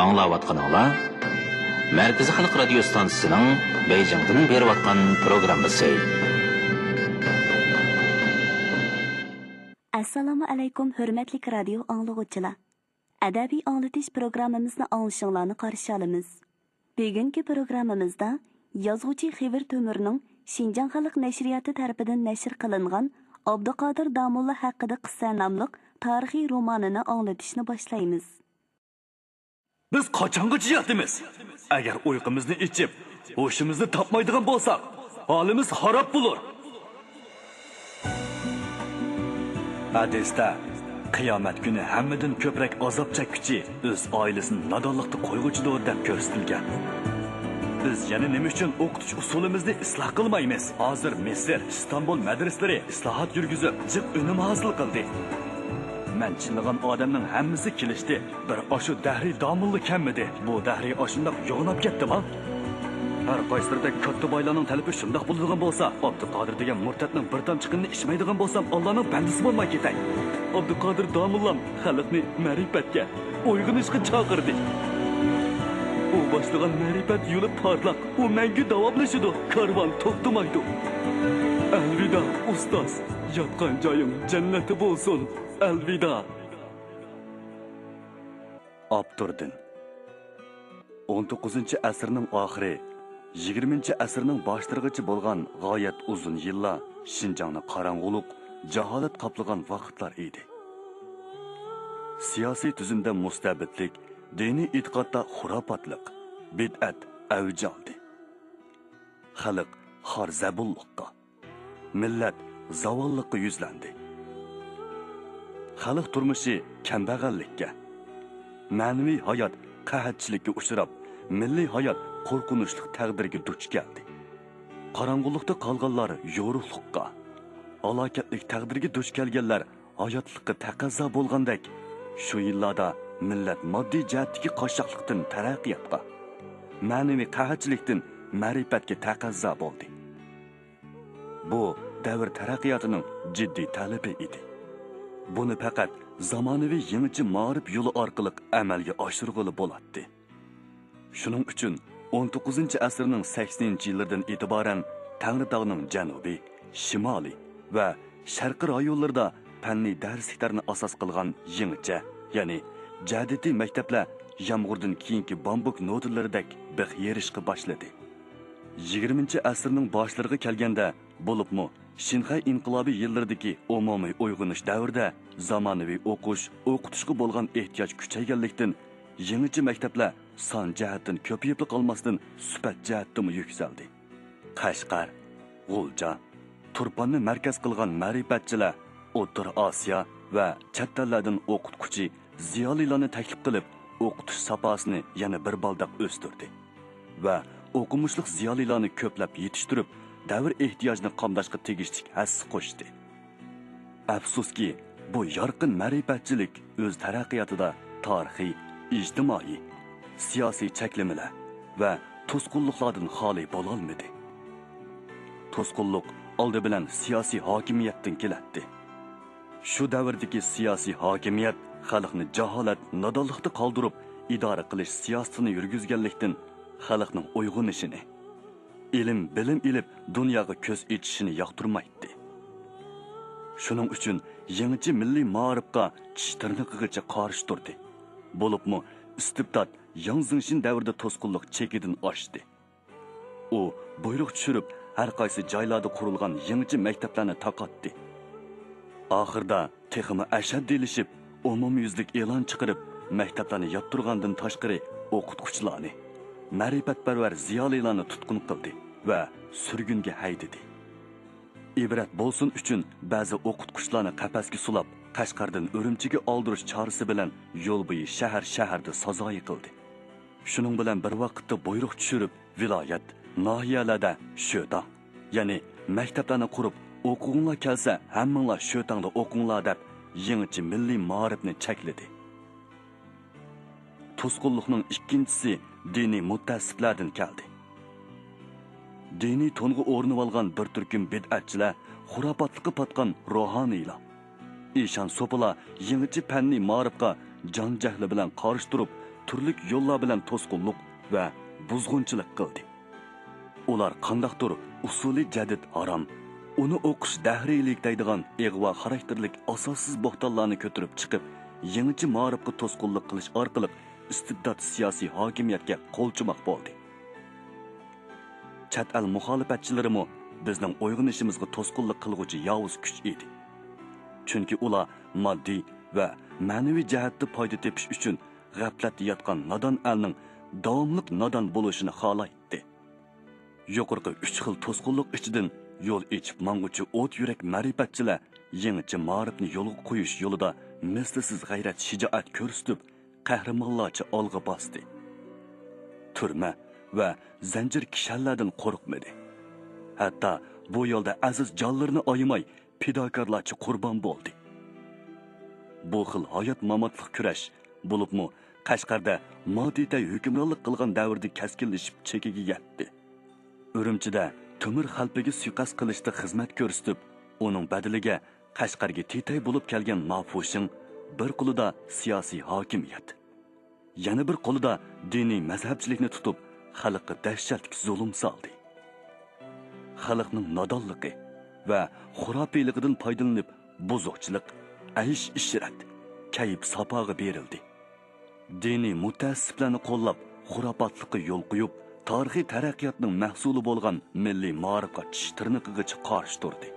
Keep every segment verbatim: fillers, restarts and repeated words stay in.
ئاڭلاۋاتقىنىڭلار مەركىزىي خەلق رادىيو ستانسىسىنىڭ بېيجىڭدىن بېرىۋاتقان پروگراممىسى. ئەسسالامۇ ئەلەيكۇم، ھۆرمەتلىك رادىيو ئاڭلىغۇچىلار! ئەدەبىي ئاڭلىتىش پروگراممىمىزنى ئاڭلىشىڭلارنى قارشى ئالىمىز. بۈگۈنكى پروگراممىمىزدا يازغۇچى خېۋىر تۆمۈرنىڭ شىنجاڭ خەلق نەشرىياتى تەرىپىدىن نەشر قىلىنغان ئابدۇقادىر داموللا ھەققىدە قىسسە ناملىق تارىخىي رومانىنى ئاڭلىتىشنى باشلايمىز. بىز قاچانغىچە ياتىمىز؟ ئەگەر ئۇيقۇمىزنى ئېچىپ، ھوشىمىزنى تاپمايدىغان بولساق، ھالىمىز خاراب بولۇر. ھەدىستە، قىيامەت كۈنى ھەممىدىن كۆپرەك ئازاب چەككۈچى ئۆز ئائىلىسىنى نادانلىقتا قويغۇچىدۇر، دەپ كۆرسىتىلگەن. بىز يەنە نېمە ئۈچۈن ئوقۇتۇش ئۇسۇلىمىزنى ئىسلاھ قىلمايمىز؟ ھازىر مىسىر، ئىستانبۇل مەدرىسىلىرى ئىسلاھات يۈرگۈزۈپ، جىق ئۈنۈم ھاسىل قىلدى. مەن چىللىغان ئادەمنىڭ ھەممىسى كېلىشتى. بىر ئاشۇ دەھرىي داموللا كەممىدى؟ بۇ دەھرىي ئاشۇنداق يوغىناپ كەتتىما؟ ھەر قايسىلىرىدەك كاتتا بايلارنىڭ تەلىپى شۇنداق بولىدىغان بولسا، ئابدۇقادىر دېگەن مۇرتەتنىڭ بىر تامچە قېنىنى ئىچمەيدىغان بولسام، ئاللانىڭ بەندىسى بولماي كېتەي. ئابدۇقادىر داموللام خەلقنى مەرىپەتكە، ئويغىنىشقا چاقىردى. ئۇ باشلىغان مەرىپەت يولى پارلاق، ئۇ مەڭگۈ داۋاملىشىدۇ، كارۋان توختىمايدۇ. ئەلۋىدا، ئۇستاز، ياتقان جايىڭ جەننەتتە بولسۇن. ئەلۋىدا. ئاپتوردىن. ئون توققۇزىنچى ئەسىرنىڭ ئاخىرى، يىگىرمىنچى ئەسىرنىڭ باشلىرىغىچە بولغان غايەت ئۇزۇن يىللار شىنجاڭنى قاراڭغۇلۇق، جاھالەت قاپلىغان ۋاقىتلار ئىدى. سىياسىي تۈزۈمدە مۇستەبىتلىك، دىنىي ئېتىقادتا خۇراپاتلىق، بىدئەت ئەۋج ئالدى. خەلق خار-زەبۇنلۇققا، مىللەت زاۋاللىققا يۈزلەندى. خەلق تۇرمۇشى كەمبەغەللىككە، مەنىۋى ھايات قەھەتچىلىككە ئۇچراپ، مىللىي ھايات قورقۇنچلۇق تەقدىرگە دۇچ كەلدى. قاراڭغۇلۇقتا قالغانلار يورۇقلۇققا، ھالاكەتلىك تەقدىرگە دۇچ كەلگەنلەر ھاياتلىققا تەقەززا بولغاندەك، شۇ يىللاردا مىللەت ماددىي جەھەتتىكى قاششاقلىقتىن تەرەققىياتقا، مەنىۋى قەھەتچىلىكتىن مەرىپەتكە تەقەززا بولدى. بۇ دەۋر تەرەققىياتىنىڭ جىددىي تەلىپى ئىدى. بۇنى پەقەت زامانىۋى يېڭىچە مائارىپ يولى ئارقىلىق ئەمەلگە ئاشۇرغىلى بولاتتى. شۇنىڭ ئۈچۈن ئون توققۇزىنچى ئەسىرنىڭ سەكسىنىنچى يىللىرىدىن ئېتىبارەن تەڭرىتاغنىڭ جەنۇبىي، شىمالىي ۋە شەرقىي رايونلىرىدا پەننىي دەرسلىكلەرنى ئاساس قىلغان يېڭىچە، يەنى جەدىدىي مەكتەپلەر يامغۇردىن كېيىنكى بامبۇك نودىلىرىدەك بىخ يېرىشقا باشلىدى. يىگىرمىنچى ئەسىرنىڭ باشلىرىغا كەلگەندە، بولۇپمۇ شىنخەي ئىنقىلابى يىللىرىدىكى ئومۇمىي ئويغىنىش دەۋرىدە زامانىۋى ئوقۇش، ئوقۇتۇشقا بولغان ئېھتىياج كۈچەيگەنلىكتىن، يېڭىچە مەكتەپلەر سان جەھەتتىن كۆپىيىپلا قالماستىن، سۈپەت جەھەتتىمۇ يۈكسەلدى. قەشقەر، غۇلجا، تۇرپاننى مەركەز قىلغان مەرىپەتچىلەر ئوتتۇرا ئاسىيا ۋە چەت ئەللەردىن ئوقۇتقۇچى، زىيالىيلارنى تەكلىپ قىلىپ، ئوقۇتۇش ساپاسىنى يەنە بىر بالداق ئۆستۈردى ۋە ئوقۇمۇشلۇق زىيالىيلارنى كۆپلەپ يېتىشتۈرۈپ، دەۋر ئېھتىياجىنى قامداشقا تېگىشلىك ھەسسە قوشتى. ئەپسۇسكى، بۇ يارقىن مەرىپەتچىلىك ئۆز تەرەققىياتىدا تارىخىي، ئىجتىمائىي، سىياسىي چەكلىمىلەر ۋە توسقۇنلۇقلاردىن خالىي بولالمىدى. توسقۇنلۇق ئالدى بىلەن سىياسىي ھاكىمىيەتتىن كېلەتتى. شۇ دەۋردىكى سىياسىي ھاكىمىيەت خەلقنى جاھالەت، نادانلىقتا قالدۇرۇپ، ئىدارە قىلىش سىياسىتىنى يۈرگۈزگەنلىكتىن، خەلقنىڭ ئويغىنىشىنى، ئىلىم، بىلىم ئېلىپ، دۇنياغا كۆز ئېچىشىنى ياقتۇرمايتتى. شۇنىڭ ئۈچۈن يېڭىچە مىللىي مائارىپقا چىش تىرنىقىغىچە قارشى تۇردى. بولۇپمۇ ئىستىبدات ياڭ زېڭشىن دەۋرىدە توسقۇنلۇق چېكىدىن ئاشتى. ئۇ بۇيرۇق چۈشۈرۈپ، ھەر قايسى جايلاردا قۇرۇلغان يېڭىچە مەكتەپلەرنى تاقاتتى. ئاخىرىدا تېخىمۇ ئەشەددىيلىشىپ، ئومۇميۈزلۈك ئېلان چىقىرىپ، مەكتەپلەرنى ياپتۇرغاندىن تاشقىرى، ئوقۇتقۇچىلارنى، مەرىپەتپەرۋەر زىيالىيلارنى تۇتقۇن قىلدى ۋە سۈرگۈنگە ھەيدىدى. ئىبرەت بولسۇن ئۈچۈن بەزى ئوقۇتقۇچىلارنى قەپەسكە سولاپ، قەشقەردىن ئۈرۈمچىگە ئالدۇرۇش چارىسى بىلەن يول بويى شەھەر-شەھەردە سازايى قىلدى. شۇنىڭ بىلەن بىر ۋاقىتتا بۇيرۇق چۈشۈرۈپ، ۋىلايەت، ناھىيەلەردە شۆتاڭ، يەنى مەكتەپلەرنى قۇرۇپ، ئوقۇغۇڭلار كەلسە، ھەممىڭلار شۆتاڭدا ئوقۇڭلار دەپ، يېڭىچە مىللىي مائارىپنى چەكلىدى. توسقۇنلۇقنىڭ ئىككىنچىسى دىنىي مۇتەئەسسىپلەردىن كەلدى. دىنىي تونغا ئورىنىۋالغان بىر تۈركۈم بىدئەتچىلەر، خۇراپاتلىققا پاتقان روھانىيلار، ئىشان سوپىلار يېڭىچە پەننىي مائارىپقا جان-جەھلى بىلەن قارشى تۇرۇپ، تۈرلۈك يوللار بىلەن توسقۇنلۇق ۋە بۇزغۇنچىلىق قىلدى. ئۇلار قانداقتۇر ئۇسۇلى جەدىد ھارام، ئۇنى ئوقۇش دەھرىيلىك دەيدىغان ئىغۋا خاراكتېرلىك ئاساسسىز بوھتانلارنى كۆتۈرۈپ چىقىپ، يېڭىچە مائارىپقا توسقۇنلۇق قىلىش ئارقىلىق ئىستىبدات سىياسىي ھاكىمىيەتكە قول چوماق بولدى. چەت ئەل مۇخالىپەتچىلىرىمۇ بىزنىڭ ئويغىنىشىمىزغا توسقۇنلۇق قىلغۇچى ياۋۇز كۈچ ئىدى. چۈنكى ئۇلار ماددىي ۋە مەنىۋى جەھەتتە پايدا تېپىش ئۈچۈن غەپلەتتە ياتقان نادان ئەلنىڭ داۋاملىق نادان بولۇشىنى خالايتتى. يۇقىرىقى ئۈچ خىل توسقۇنلۇق ئىچىدىن يول ئېچىپ ماڭغۇچى ئوت يۈرەك مەرىپەتچىلەر يېڭىچە مائارىپنى يولغا قويۇش يولىدا مىسلىسىز غەيرەت-شىجائەت كۆرسىتىپ، قەھرىمانلارچە ئالغا باستى. تۈرمە ۋە زەنجىر كىشەنلەردىن قورقمىدى. ھەتتا بۇ يولدا ئەزىز جانلىرىنى ئايىماي، پىداكارلارچە قۇربان بولدى. بۇ خىل ھايات-ماماتلىق كۈرەش، بولۇپمۇ قەشقەردە ما تېتەي ھۆكۈمرانلىق قىلغان دەۋردە كەسكىنلىشىپ چېكىگە يەتتى. ئۈرۈمچىدە تۆمۈر خەلپىگە سۇيىقەست قىلىشتا خىزمەت كۆرسىتىپ، ئۇنىڭ بەدىلىگە قەشقەرگە تېتەي بولۇپ كەلگەن ما فۇشىڭ بىر قولىدا سىياسىي ھاكىمىيەت، يەنە بىر قولىدا دىنىي مەزھەپچىلىكنى تۇتۇپ، خەلققە دەھشەتلىك زۇلۇم سالدى. خەلقنىڭ نادانلىقى ۋە خۇراپىيلىقىدىن پايدىلىنىپ، بۇزۇقچىلىق، ئەيش-ئىشرەت، كەيپ-ساپاغا بېرىلدى. دىنىي مۇتەئەسسىپلەرنى قوللاپ، خۇراپاتلىققا يول قويۇپ، تارىخىي تەرەققىياتنىڭ مەھسۇلى بولغان مىللىي مائارىپقا چىش تىرنىقىغىچە قارشى تۇردى.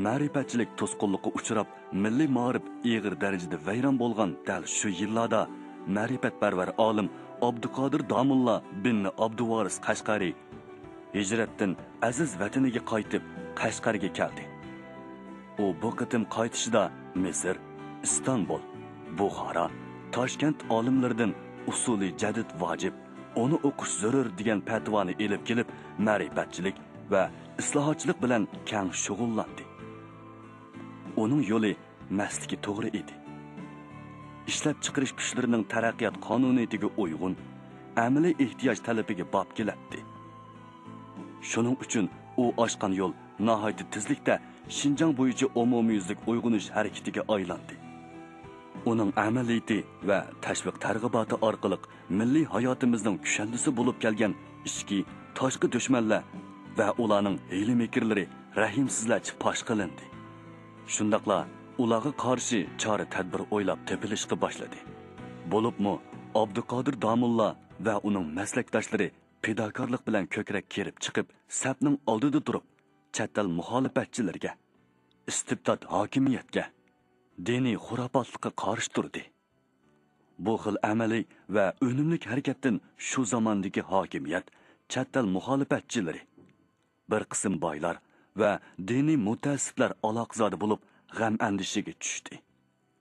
مەرىپەتچىلىك توسقۇنلۇققا ئۇچراپ، مىللىي مائارىپ ئېغىر دەرىجىدە ۋەيران بولغان دەل شۇ يىللاردا مەرىپەتپەرۋەر ئالىم ئابدۇقادىر داموللا بىننى ئابدۇۋارىس قەشقەرى ھىجرەتتىن ئەزىز ۋەتىنىگە قايتىپ، قەشقەرگە كەلدى. ئۇ بۇ قېتىم قايتىشىدا مىسىر، ئىستانبۇل، بۇخارا، تاشكەنت ئالىملىرىدىن ئۇسۇلى جەدىد ۋاجىپ، ئۇنى ئوقۇش زۆرۈر دېگەن پەتىۋانى ئېلىپ كېلىپ، مەرىپەتچىلىك ۋە ئىسلاھاتچىلىق بىلەن كەڭ شۇغۇللاندى. ئۇنىڭ يولى مەسلىكى توغرا ئىدى. ئىشلەپچىقىرىش كۈچلىرىنىڭ تەرەققىيات قانۇنىيىتىگە ئۇيغۇن، ئەمەلىي ئېھتىياج تەلىپىگە باب كېلەتتى. شۇنىڭ ئۈچۈن ئۇ ئاچقان يول ناھايىتى تېزلىكتە شىنجاڭ بويىچە ئومۇميۈزلۈك ئويغىنىش ھەرىكىتىگە ئايلاندى. ئۇنىڭ ئەمەلىيىتى ۋە تەشۋىق تەرغىباتى ئارقىلىق مىللىي ھاياتىمىزنىڭ كۈشەندىسى بولۇپ كەلگەن ئىچكى، تاشقى دۈشمەنلەر ۋە ئۇلارنىڭ ھىيلە-مىكىرلىرى رەھىمسىزلەرچە پاش قىلىندى. شۇنداقلا ئۇلارغا قارشى چارە-تەدبىر ئويلاپ تېپىلىشقا باشلىدى. بولۇپمۇ ئابدۇقادىر داموللا ۋە ئۇنىڭ مەسلەكداشلىرى پىداكارلىق بىلەن كۆكرەك كېرىپ چىقىپ، سەپنىڭ ئالدىدا تۇرۇپ، چەت ئەل مۇخالىپەتچىلىرىگە، ئىستىبدات ھاكىمىيەتكە، دىنىي خۇراپاتلىققا قارشى تۇردى. بۇ خىل ئەمەلىي ۋە ئۈنۈملۈك ھەرىكەتتىن شۇ زاماندىكى ھاكىمىيەت، چەت ئەل مۇخالىپەتچىلىرى، بىر قىسىم بايلار ۋە دىنىي مۇتەئەسسىپلەر ئالاقىزادە بولۇپ، غەم-ئەندىشىگە چۈشتى.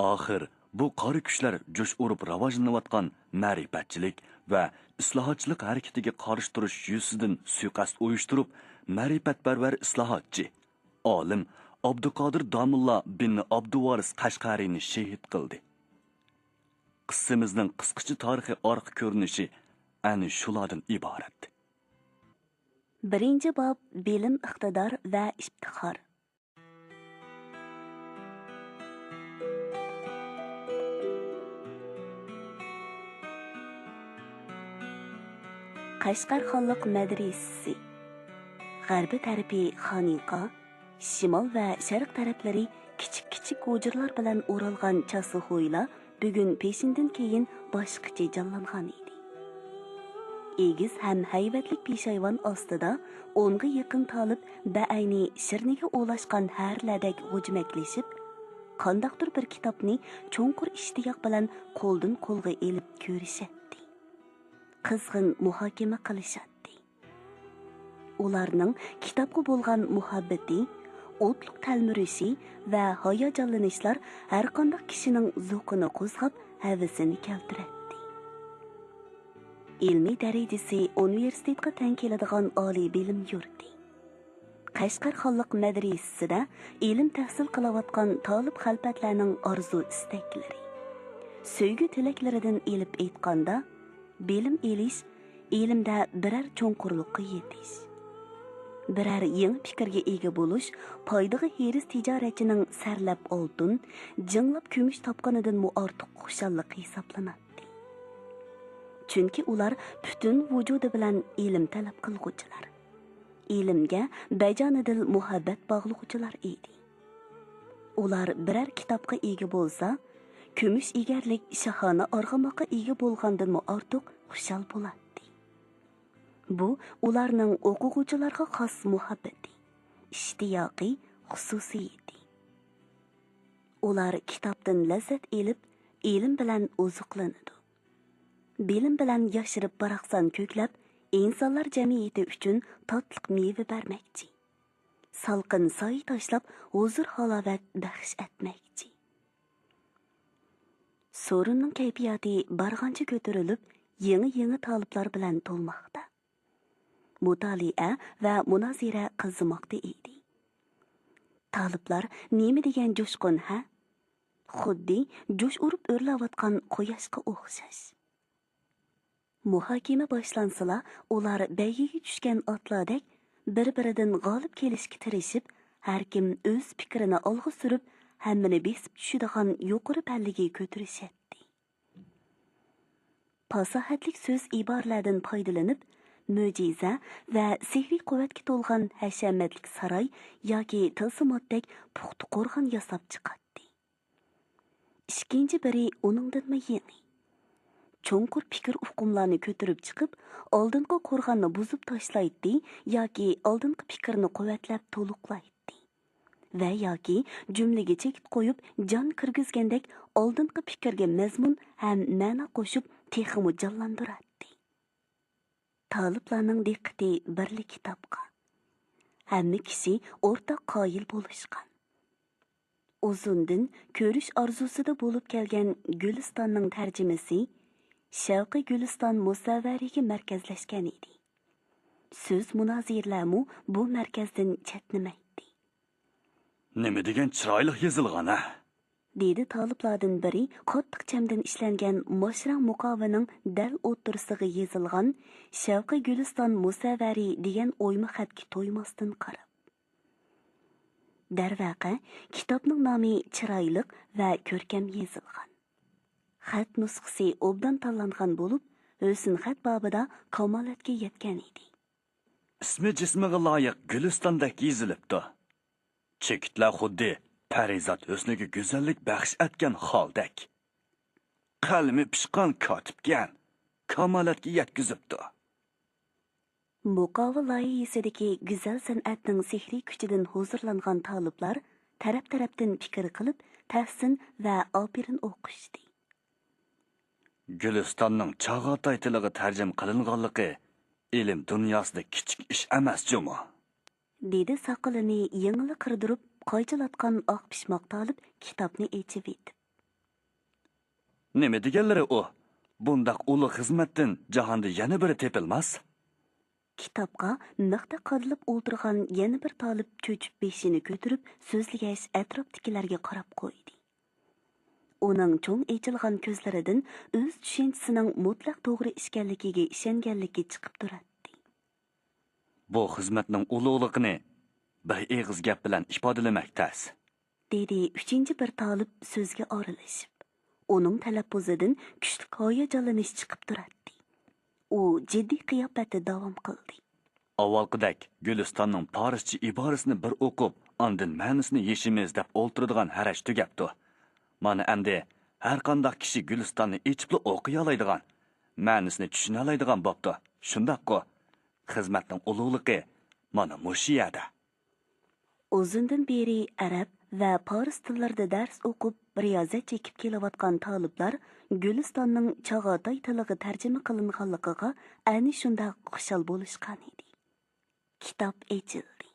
ئاخىر بۇ قارا كۈچلەر جۇش ئۇرۇپ راۋاجلىنىۋاتقان مەرىپەتچىلىك ۋە ئىسلاھاتچىلىق ھەرىكىتىگە قارشى تۇرۇش يۈزىسىدىن سۇيىقەست ئۇيۇشتۇرۇپ، مەرىپەتپەرۋەر ئىسلاھاتچى، ئالىم ئابدۇقادىر داموللا بىننى ئابدۇۋارىس قەشقەرىنى شېھىت قىلدى. قىسسىمىزنىڭ قىسقىچە تارىخىي ئارقا كۆرۈنۈشى ئەنە شۇلاردىن ئىبارەت. بىرىنچى باب، بىلىم، ئىقتىدار ۋە ئىپتىخار. قەشقەر خانلىق مەدرىسىسى. غەربىي تەرىپى خانىقا، شىمال ۋە شەرق تەرەپلىرى كىچىك-كىچىك ھۇجرىلار بىلەن ئورالغان چاسا ھويلا بۈگۈن پېشىندىن كېيىن باشقىچە جانلانغان ئىدى. ئېگىز ھەم ھەيۋەتلىك پېشايۋان ئاستىدا ئونغا يېقىن تالىپ بەئەينى شىرنىگە ئولاشقان ھەرىلەردەك غۇجمەكلىشىپ، قانداقتۇر بىر كىتابنى چوڭقۇر ئىشتىياق بىلەن قولدىن قولغا ئېلىپ كۆرۈشەتتى. قىزغىن مۇھاكىمە قىلىشاتتى. ئۇلارنىڭ كىتابقا بولغان مۇھەببىتى، ئوتلۇق تەلمۈرۈشى ۋە ھاياجانلىنىشلار ھەرقانداق كىشىنىڭ زوقىنى قوزغاپ، ھەۋىسىنى كەلتۈرەتتى. ئىلمىي دەرىجىسى ئۇنىۋېرسىتېتقا تەڭ كېلىدىغان ئالىي بىلىم يۇرتى. قەشقەر خانلىق مەدرىسىسىدە ئىلىم تەھسىل قىلىۋاتقان تالىپ خەلپەتلەرنىڭ ئارزۇ-ئىستەكلىرى، سۆيگۈ-تىلەكلىرىدىن ئېلىپ ئېيتقاندا، بىلىم ئېلىش، ئىلىمدە بىرەر چوڭقۇرلۇققا يېتىش. بىرەر يېڭى پىكىرگە ئىگە بولۇش پايدىغا ھېرىس تىجارەتچىنىڭ سەرلەپ ئالتۇن، جىڭلاپ كۈمۈش تاپقىنىدىنمۇ ئارتۇق خۇشاللىق ھېسابلىناتتى. چۈنكى ئۇلار پۈتۈن ۋۇجۇدى بىلەن ئىلىم تەلەپ قىلغۇچىلار، ئىلىمگە بەجانىدىل مۇھەببەت باغلىغۇچىلار ئىدى. ئۇلار بىرەر كىتابقا ئىگە بولسا، كۈمۈش ئېگەرلىك شاھانە ئارغىماققا ئىگە بولغاندىنمۇ ئارتۇق خۇشال بولاتتى. بۇ ئۇلارنىڭ ئوقۇغۇچىلارغا خاس مۇھەببىتى، ئىشتىياقى، خۇسۇسىيىتى. ئۇلار كىتابتىن لەززەت ئېلىپ، ئىلىم بىلەن ئوزۇقلىنىدۇ. بىلىم بىلەن ياشىرىپ باراقسان كۆكلەپ، ئىنسانلار جەمئىيىتى ئۈچۈن تاتلىق مېۋە بەرمەكچى. سالقىن سايە تاشلاپ، ھۇزۇر-ھالاۋەت بەخش ئەتمەكچى. سورۇننىڭ كەيپىياتى بارغانچە كۆتۈرۈلۈپ، يېڭى-يېڭى تالىپلار بىلەن تولماقتا. مۇتالىئە ۋە مۇنازىرە قىزىماقتا ئىدى. تالىپلار نېمە دېگەن جۇشقۇن ھە؟ خۇددى جۇش ئۇرۇپ ئۆرلەۋاتقان قۇياشقا ئوخشاش. مۇھاكىمە باشلانسىلا، ئۇلار بەيگىگە چۈشكەن ئاتلاردەك بىر-بىرىدىن غالىب كېلىشكە تىرىشىپ، ھەركىم ئۆز پىكرىنى ئالغا سۈرۈپ، ھەممىنى بېسىپ چۈشىدىغان يۇقىرى پەللىگە كۆتۈرۈشەتتى. پاساھەتلىك سۆز ئىبارىلەردىن پايدىلىنىپ، مۆجىزە ۋە سېھرىي قۇۋۋەتكە تولغان ھەشەمەتلىك ساراي ياكى تىلسىماتتەك پۇختا قورغان ياساپ چىقاتتى. ئىككىنچى بىرى ئۇنىڭدىنمۇ يېڭى. چوڭقۇر پىكىر ئۇقۇملارنى كۆتۈرۈپ چىقىپ، ئالدىنقى قورغاننى بۇزۇپ تاشلايتتى ياكى ئالدىنقى پىكىرنى قۇۋۋەتلەپ تولۇقلايتتى. ۋە ياكى جۈملىگە چېكىت قويۇپ، جان كىرگۈزگەندەك ئالدىنقى پىكىرگە مەزمۇن ھەم مەنە قوشۇپ، تېخىمۇ جانلاندۇراتتى. تالىپلارنىڭ دىققىتى بىرلا كىتابقا. ھەممە كىشى ئورتاق قايىل بولۇشقان. ئۇزۇندىن كۆرۈش ئارزۇسىدا بولۇپ كەلگەن گۈلىستاننىڭ تەرجىمىسى شەۋقى گۈلىستان مۇسەۋۋەرىگە مەركەزلەشكەن ئىدى. سۆز مۇنازىرىلەرمۇ بۇ مەركەزدىن چەتنىمەيتتى. نېمە دېگەن چىرايلىق يېزىلغان ھە! دېدى تالىپلاردىن بىرى قاتتىق چەمدىن ئىشلەنگەن ماشرەڭ مۇقاۋىنىڭ دەل ئوتتۇرىسىغا يېزىلغان شەۋقى گۈلىستان مۇسەۋۋەرى دېگەن ئويما خەتكە تويماستىن قاراپ. دەرۋەقە، كىتابنىڭ نامى چىرايلىق ۋە كۆركەم يېزىلغان. خەت نۇسخىسى ئوبدان تاللانغان بولۇپ، ھۆسن خەت بابىدا كامالەتكە يەتكەن ئىدى. ئىسمى جىسمىغا لايىق گۈلىستاندەك يېزىلىپتۇ. چېكىتلەر خۇددى پەرىزات ھۆسنىگە گۈزەللىك بەخش ئەتكەن خالدەك. قەلىمى پىشقان كاتىپكەن، كامالەتكە يەتكۈزۈپتۇ. مۇقاۋا لايىھىسىدىكى گۈزەل سەنئەتنىڭ سېھرىي كۈچىدىن ھۇزۇرلانغان تالىپلار تەرەپ-تەرەپتىن پىكىر قىلىپ، تەھسىن ۋە ئاپىرىن ئوقۇشتى. گۈلىستاننىڭ چاغاتاي تىلىغا تەرجىمە قىلىنغانلىقى ئىلىم دۇنياسىدا كىچىك ئىش ئەمەس جۇمۇ. دېدى ساقىلىنى يېڭىلا قىردۇرۇپ قايچىلاتقان ئاق پىشماق تالىپ كىتابنى ئېچىۋېتىپ. نېمە دېگەنلىرى ئۇ؟ بۇنداق ئۇلۇغ خىزمەتتىن جاھاندا يەنە بىرى تېپىلماس. كىتابقا مىختەك قادىلىپ ئولتۇرغان يەنە بىر تالىپ چۆچۈپ بېشىنى كۆتۈرۈپ سۆزلىگەچ ئەتراپتىكىلەرگە قاراپ قويدى. ئۇنىڭ چوڭ ئېچىلغان كۆزلىرىدىن ئۆز چۈشەنچىسىنىڭ مۇتلەق توغرا ئىكەنلىكىگە ئىشەنگەنلىكى چىقىپ تۇراتتى. بۇ خىزمەتنىڭ ئۇلۇغلۇقىنى بىر ئېغىز گەپ بىلەن ئىپادىلىمەك تەس. دېدى ئۈچىنچى بىر تالىپ سۆزگە ئارىلىشىپ. ئۇنىڭ تەلەپپۇزىدىن كۈچلۈك ھاياجانلىنىش چىقىپ تۇراتتى. ئۇ جىددىي قىياپەتتە داۋام قىلدى. ئاۋۋالقىدەك گۈلىستاننىڭ پارسچە ئىبارىسىنى بىر ئوقۇپ، ئاندىن مەنىسىنى يېشىمىز دەپ ئولتۇرىدىغان ھەرەج تۈگەپتۇ. مانا ئەمدى ھەرقانداق كىشى گۈلىستاننى ئېچىپلا ئوقۇيالايدىغان، مەنىسىنى چۈشىنەلەيدىغان بوپتۇ. شۇنداققۇ؟ خىزمەتنىڭ ئۇلۇغلۇقى مانا مۇشۇ يەردە. ئۇزۇندىن بېرى ئەرەب ۋە پارس تىللىرىدا دەرس ئوقۇپ، رىيازەت چېكىپ كېلىۋاتقان تالىپلار گۈلىستاننىڭ چاغاتاي تىلىغا تەرجىمە قىلىنغانلىقىغا ئەنە شۇنداق خۇشال بولۇشقانىدى. كىتاب ئېچىلدى.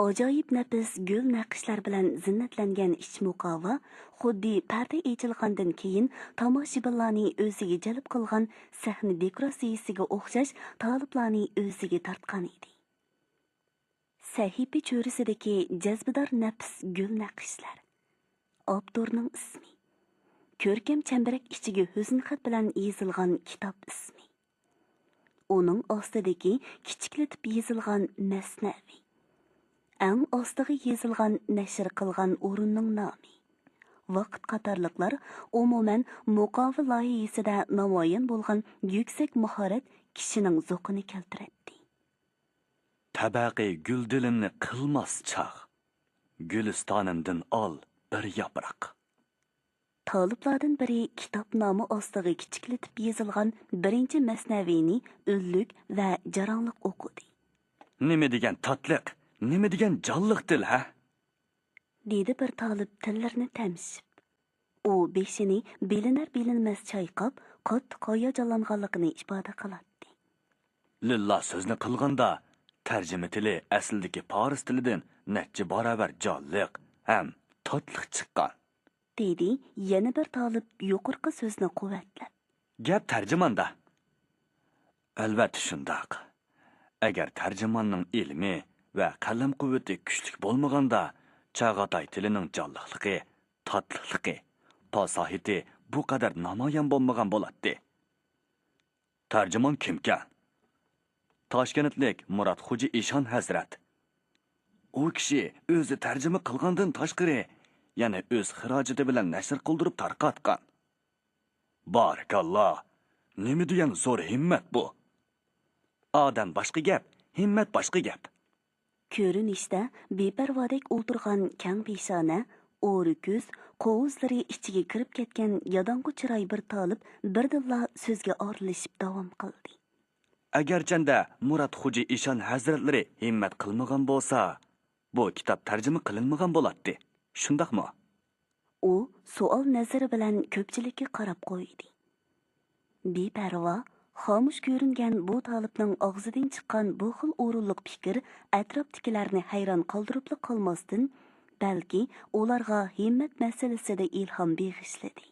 ئاجايىپ نەپىس گۈل نەقىشلەر بىلەن زىننەتلەنگەن ئىچ مۇقاۋا خۇددى پەردە ئېچىلغاندىن كېيىن تاماشىبىنلارنى ئۆزىگە جەلپ قىلغان سەھنە دېكوراتسىيىسىگە ئوخشاش تالىپلارنى ئۆزىگە تارتقانىدى. سەھىپە چۆرىسىدىكى جەزبىدار نەپىس گۈل نەقىشلەر. ئاپتورنىڭ ئىسمى. كۆركەم چەمبىرەك ئىچىگە ھۆسنخەت بىلەن يېزىلغان كىتاب ئىسمى. ئۇنىڭ ئاستىدىكى كىچىكلىتىپ يېزىلغان مەسنەۋى، ئەڭ ئاستىغا يېزىلغان نەشر قىلغان ئورۇننىڭ نامى، ۋاقىت قاتارلىقلار، ئومۇمەن، مۇقاۋا لايىھىسىدە نامايان بولغان يۈكسەك ماھارەت كىشىنىڭ زوقىنى كەلتۈرەتتى. تەبەقى گۈلدىلىمنى قىلماس چاغ، گۈلىستانىمدىن ئال بىر ياپراق. تالىپلاردىن بىرى كىتاب نامى ئاستىغا كىچىكلىتىپ يېزىلغان بىرىنچى مەسنەۋىنى ئۈنلۈك ۋە جاراڭلىق ئوقۇدى. نېمە دېگەن تاتلىق، نېمە دېگەن جانلىق تىل، ھە؟ دېدى بىر تالىپ تىللىرىنى تەمشىپ. ئۇ بېشىنى بىلىنەر-بىلىنمەس چايقاپ، قاتتىق ھاياجانلانغانلىقىنى ئىپادە قىلاتتى. لىللا سۆزنى قىلغاندا، تەرجىمە تىلى ئەسلىدىكى پارس تىلىدىن نەچچە باراۋەر جانلىق ھەم تاتلىق چىققان. دېدى يەنە بىر تالىپ يۇقىرىقى سۆزنى قۇۋۋەتلەپ. گەپ تەرجىماندا. ئەلۋەتتە شۇنداق. ئەگەر تەرجىماننىڭ ئىلمى ۋە قەلەم قۇۋۋىتى كۈچلۈك بولمىغاندا، چاغاتاي تىلىنىڭ جانلىقلىقى، تاتلىقلىقى، پاساھىتى بۇ قەدەر نامايان بولمىغان بولاتتى. تەرجىمان كىمكەن؟ تاشكەنتلىك مۇرات خوجا ئىشان ھەزرەت. ئۇ كىشى ئۆزى تەرجىمە قىلغاندىن تاشقىرى، يەنە ئۆز خىراجىتى بىلەن نەشر قىلدۇرۇپ تارقاتقان. بارىكاللا! نېمە دېگەن زور ھىممەت بۇ! ئادەم باشقا گەپ، ھىممەت باشقا گەپ. كۆرۈنۈشتە بىپەرۋادەك ئولتۇرغان كەڭ پېشانە، ئورا كۆز، قوۋۇزلىرى ئىچىگە كىرىپ كەتكەن ياداڭغۇ چىراي بىر تالىپ بىردىنلا سۆزگە ئارىلىشىپ داۋام قىلدى. ئەگەرچەندە مۇرات خوجا ئىشان ھەزرەتلىرى ھىممەت قىلمىغان بولسا، بۇ كىتاب تەرجىمە قىلىنمىغان بولاتتى، شۇنداقمۇ؟ ئۇ سوئال نەزىرى بىلەن كۆپچىلىككە قاراپ قويدى. بىپەرۋا، خامۇش كۆرۈنگەن بۇ تالىپنىڭ ئاغزىدىن چىققان بۇ خىل ئورۇنلۇق پىكىر ئەتراپتىكىلەرنى ھەيران قالدۇرۇپلا قالماستىن، بەلكى ئۇلارغا ھىممەت مەسىلىسىدە ئىلھام بېغىشلىدى.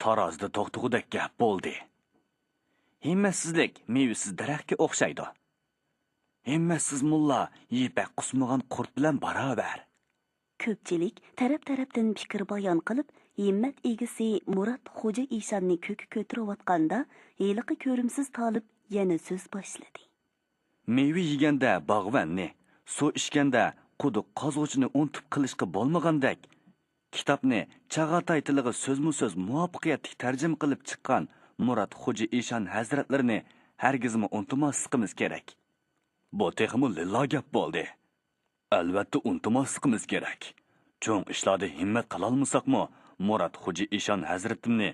تارازىدا توختىغۇدەك گەپ بولدى. ھىممەتسىزلىك مېۋىسىز دەرەخكە ئوخشايدۇ. ھىممەتسىز موللا يىپەك قۇسمىغان قۇرت بىلەن باراۋەر. كۆپچىلىك تەرەپ-تەرەپتىن پىكىر بايان قىلىپ، ھىممەت ئىگىسى مۇرات خوجا ئىشاننى كۆككە كۆتۈرۈۋاتقاندا، ھېلىقى كۆرۈمسىز تالىپ يەنە سۆز باشلىدى. مېۋە يېگەندە باغۋەننى، سۇ ئىچكەندە قۇدۇق قازغۇچىنى ئۇنتۇپ قېلىشقا بولمىغاندەك، كىتابنى چاغاتاي تىلىغا سۆزمۇ سۆز مۇۋەپپەقىيەتلىك تەرجىمە قىلىپ چىققان مۇرات خوجا ئىشان ھەزرەتلىرىنى ھەرگىزمۇ ئۇنتۇماسلىقىمىز كېرەك. بۇ تېخىمۇ لىللا گەپ بولدى. ئەلۋەتتە ئۇنتۇماسلىقىمىز كېرەك. چوڭ ئىشلاردا ھىممەت قىلالمىساقمۇ، مۇرات خوجا ئىشان ھەزرىتىمنى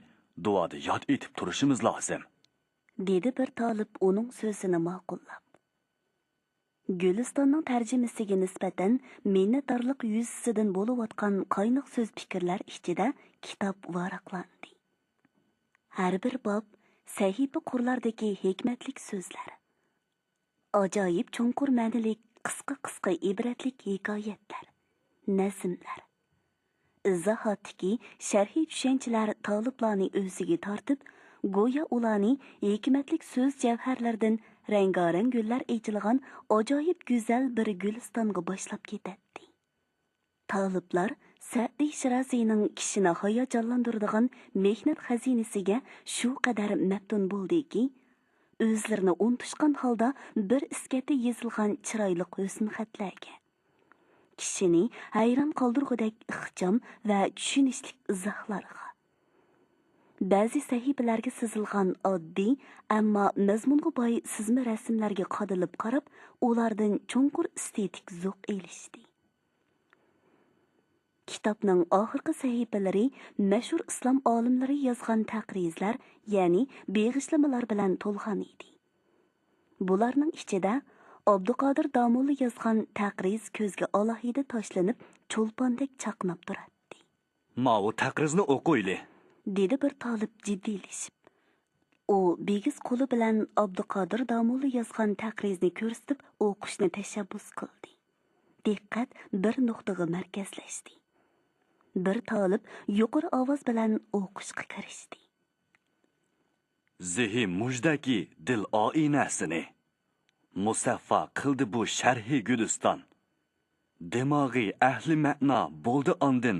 دۇئادا ياد ئېتىپ تۇرۇشىمىز لازىم. دېدى بىر تالىپ ئۇنىڭ سۆزىنى ماقۇللاپ. گۈلىستاننىڭ تەرجىمىسىگە نىسبەتەن مىننەتدارلىق يۈزىسىدىن بولۇۋاتقان قايناق سۆز پىكىرلەر ئىچىدە كىتاب ۋاراقلاندى. ھەر بىر باب، سەھىپە قۇرلاردىكى ھېكمەتلىك سۆزلەر، ئاجايىپ چوڭقۇر مەنىلىك قىسقا-قىسقا ئىبرەتلىك ھېكايەتلەر، نەزملەر، ئىزاھاتتىكى شەرھىي چۈشەنچىلەر تالىپلارنى ئۆزىگە تارتىپ، گويا ئۇلارنى ھېكمەتلىك سۆز جەۋھەرلىرىدىن رەڭگارەڭ گۈللەر ئېچىلغان ئاجايىپ گۈزەل بىر گۈلىستانغا باشلاپ كېتەتتى. تالىپلار سەئدى شىرازىنىڭ كىشىنى ھاياجانلاندۇرىدىغان مېھنەت خەزىنىسىگە شۇ قەدەر مەپتۇن بولدىكى، ئۆزلىرىنى ئۇنتۇشقان ھالدا بىر ئىسكەتتە يېزىلغان چىرايلىق ھۆسن خەتلەرگە، كىشىنى ھەيران قالدۇرغۇدەك ئىخچام ۋە چۈشىنىشلىك ئىزاھلارغا، بەزى سەھىپىلەرگە سىزىلغان ئاددىي، ئەمما مەزمۇنغا باي سىزما رەسىملەرگە قادىلىپ قاراپ، ئۇلاردىن چوڭقۇر ئېستېتىك زوق ئېلىشتى. كىتابنىڭ ئاخىرقى سەھىپىلىرى مەشھۇر ئىسلام ئالىملىرى يازغان تەقرىزلەر، يەنى بېغىشلىمىلار بىلەن تولغان ئىدى. بۇلارنىڭ ئىچىدە ئابدۇقادىر داموللا يازغان تەقرىز كۆزگە ئالاھىدە تاشلىنىپ، چولپاندەك چاقناپ تۇراتتى. ماۋۇ تەقرىزنى ئوقۇيلى، دېدى بىر تالىپ جىددىيلىشىپ. ئۇ بىگىز قولى بىلەن ئابدۇقادىر داموللا يازغان تەقرىزنى كۆرسىتىپ ئوقۇشنى تەشەببۇس قىلدى. دىققەت بىر نۇقتىغا مەركەزلەشتى. بىر تالىپ يۇقىرى ئاۋاز بىلەن ئوقۇشقا كىرىشتى. زېھى مۇژدەكى دىل ئائىنەسىنى مۇسەففا قىلدى بۇ شەرھى گۈلىستان. دىماغى ئەھلى مەنا بولدى ئاندىن،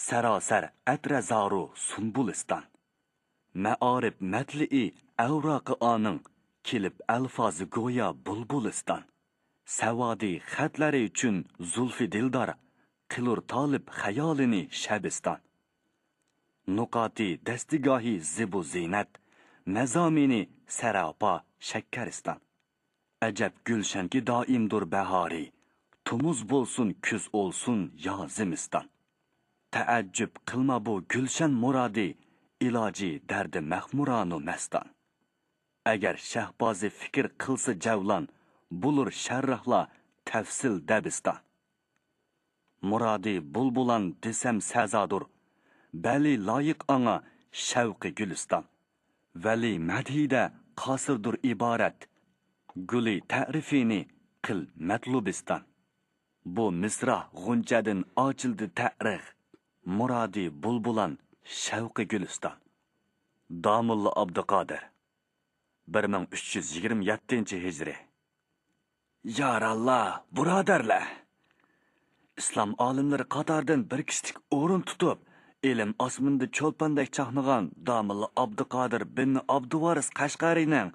سەراسەر ئەترە زارۇ سۇنبۇلىستان. مەئارىپ مەتلىئى ئەۋراقى ئانىڭ، كېلىپ ئەلفازى گويا بۇلبۇلىستان. سەۋادى خەتلەرى ئۈچۈن زۇلفى دىلدار، قىلۇر تالىپ خىيالىنى شەبىستان. نۇقاتى دەستىگاھى زىبۇ زىننەت، مەزامىنى سەراپا شەككەرىستان. ئەجەب گۈلشەنكى دائىمدۇر بەھارى، تومۇز بولسۇن، كۈز ئولسۇن يا زىمىستان. تەئەججۈپ قىلما بۇ گۈلشەن مۇرادى، ئىلاجى دەردى مەخمۇرانۇ مەستان. ئەگەر شەھبازى فىكىر قىلسا جەۋلان، بولۇر شەرراھلا تەفسىل دەبىستان. مۇرادى بۇلبۇلان دېسەم سەزادۇر، بەلى لايىق ئاڭا شەۋقى گۈلىستان. ۋەلى مەدھىدە قاسىردۇر ئىبارەت، گۈلى تەرىفىنى قىل مەتلۇبىستان. بۇ مىسرا غۇنچەدىن ئاچىلدى تەرىغ، مۇرادى بۇلبۇلان شەۋقى گۈلىستان. داموللا ئابدۇقادىر، بىر مىڭ ئۈچ يۈز يىگىرمە يەتتىنچى ھىجرىي. ياراللا، بۇرادەرلەر! ئىسلام ئالىملىرى قاتارىدىن بىر كىشىلىك ئورۇن تۇتۇپ، ئىلىم ئاسمىنىدا چولپاندەك چاقنىغان داموللا ئابدۇقادىر بىن ئابدۇۋارىس قەشقەرىنىڭ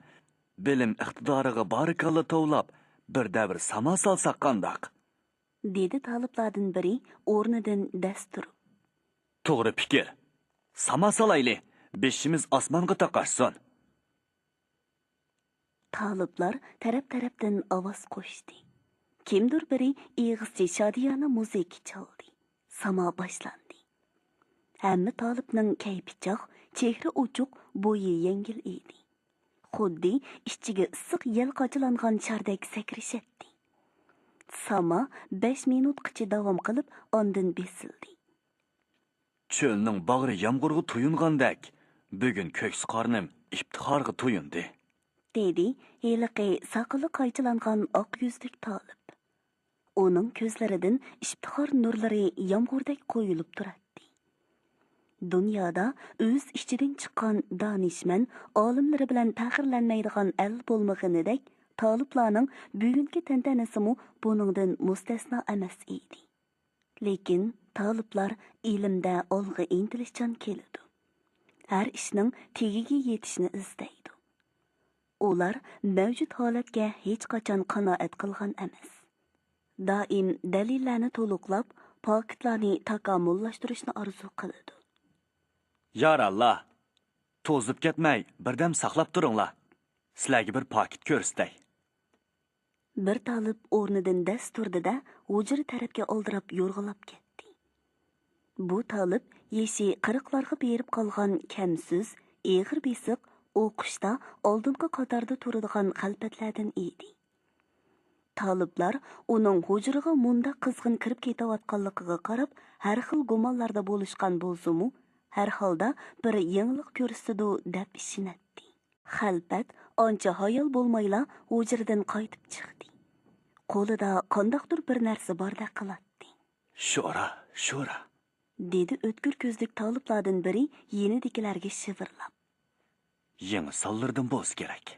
بىلىم ئىقتىدارىغا بارىكاللا توۋلاپ، بىر دەۋر ساما سالساق قانداق؟ دېدى تالىپلاردىن بىرى ئورنىدىن دەس تۇرۇپ. توغرا پىكىر. ساما سالايلى، بېشىمىز ئاسمانغا تاقاشسۇن. تالىپلار تەرەپ-تەرەپتىن ئاۋاز قوشتى. كىمدۇر بىرى ئېغىزچە شادىيانە مۇزىكا چالدى. ساما باشلاندى. ھەممە تالىپنىڭ كەيپى چاغ، چېھرى ئوچۇق، بويى يەڭگىل ئىدى. خۇددى ئىچىگە ئىسسىق يەل قاچىلانغان شاردەك سەكرىشەتتى. ساما بەش مىنۇتقىچە داۋام قىلىپ، ئاندىن بېسىلدى. چۆلنىڭ باغرى يامغۇرغا تويۇنغاندەك، بۈگۈن كۆكسى قارنىم ئىپتىخارغا تويۇندى. دېدى ھېلىقى ساقىلى قايچىلانغان ئاق يۈزلۈك تالىپ. ئۇنىڭ كۆزلىرىدىن ئىپتىخار نۇرلىرى يامغۇردەك قۇيۇلۇپ تۇراتتى. دۇنيادا ئۆز ئىچىدىن چىققان دانىشمەن ئالىملىرى بىلەن پەخىرلەنمەيدىغان ئەل بولمىغىنىدەك، تالىپلارنىڭ بۈگۈنكى تەنتەنىسىمۇ بۇنىڭدىن مۇستەسنا ئەمەس ئىدى. لېكىن تالىپلار ئىلىمدە ئالغا ئىنتىلىشچان كېلىدۇ. ھەر ئىشنىڭ تېگىگە يېتىشنى ئىزدەيدۇ. ئۇلار مەۋجۇت ھالەتكە ھېچقاچان قانائەت قىلغان ئەمەس. دائىم دەلىللەرنى تولۇقلاپ، پاكىتلارنى تاكامۇللاشتۇرۇشنى ئارزۇ قىلىدۇ. ياراللا، توزۇپ كەتمەي، بىردەم ساقلاپ تۇرۇڭلار. سىلەرگە بىر پاكىت كۆرسىتەي. بىر تالىپ ئورنىدىن دەس تۇردى-دە، ھۇجرا تەرەپكە ئالدىراپ يورغىلاپ كەتتى. بۇ تالىپ يېشى قىرىقلارغا بېرىپ قالغان كەمسىز، ئېغىر بېسىق، ئوقۇشتا ئالدىنقى قاتاردا تۇرىدىغان خەلپەتلەردىن ئىدى. تالىپلار ئۇنىڭ ھۇجرىغا مۇنداق قىزغىن كىرىپ كېتىۋاتقانلىقىغا قاراپ، ھەر خىل گۇمانلاردا بولۇشقان بولسىمۇ، ھەر ھالدا بىر يېڭىلىق كۆرسىتىدۇ دەپ ئىشىنەتتى. خەلپەت ئانچە ھايال بولمايلا ھۇجرىدىن قايتىپ چىقتى. قولىدا قانداقتۇر بىر نەرسە باردەك قىلاتتى. شورا، شورا، دېدى ئۆتكۈر كۆزلۈك تالىپلاردىن بىرى يېنىدىكىلەرگە شىۋىرلاپ. يېڭى سانلىرىدىن بولسا كېرەك.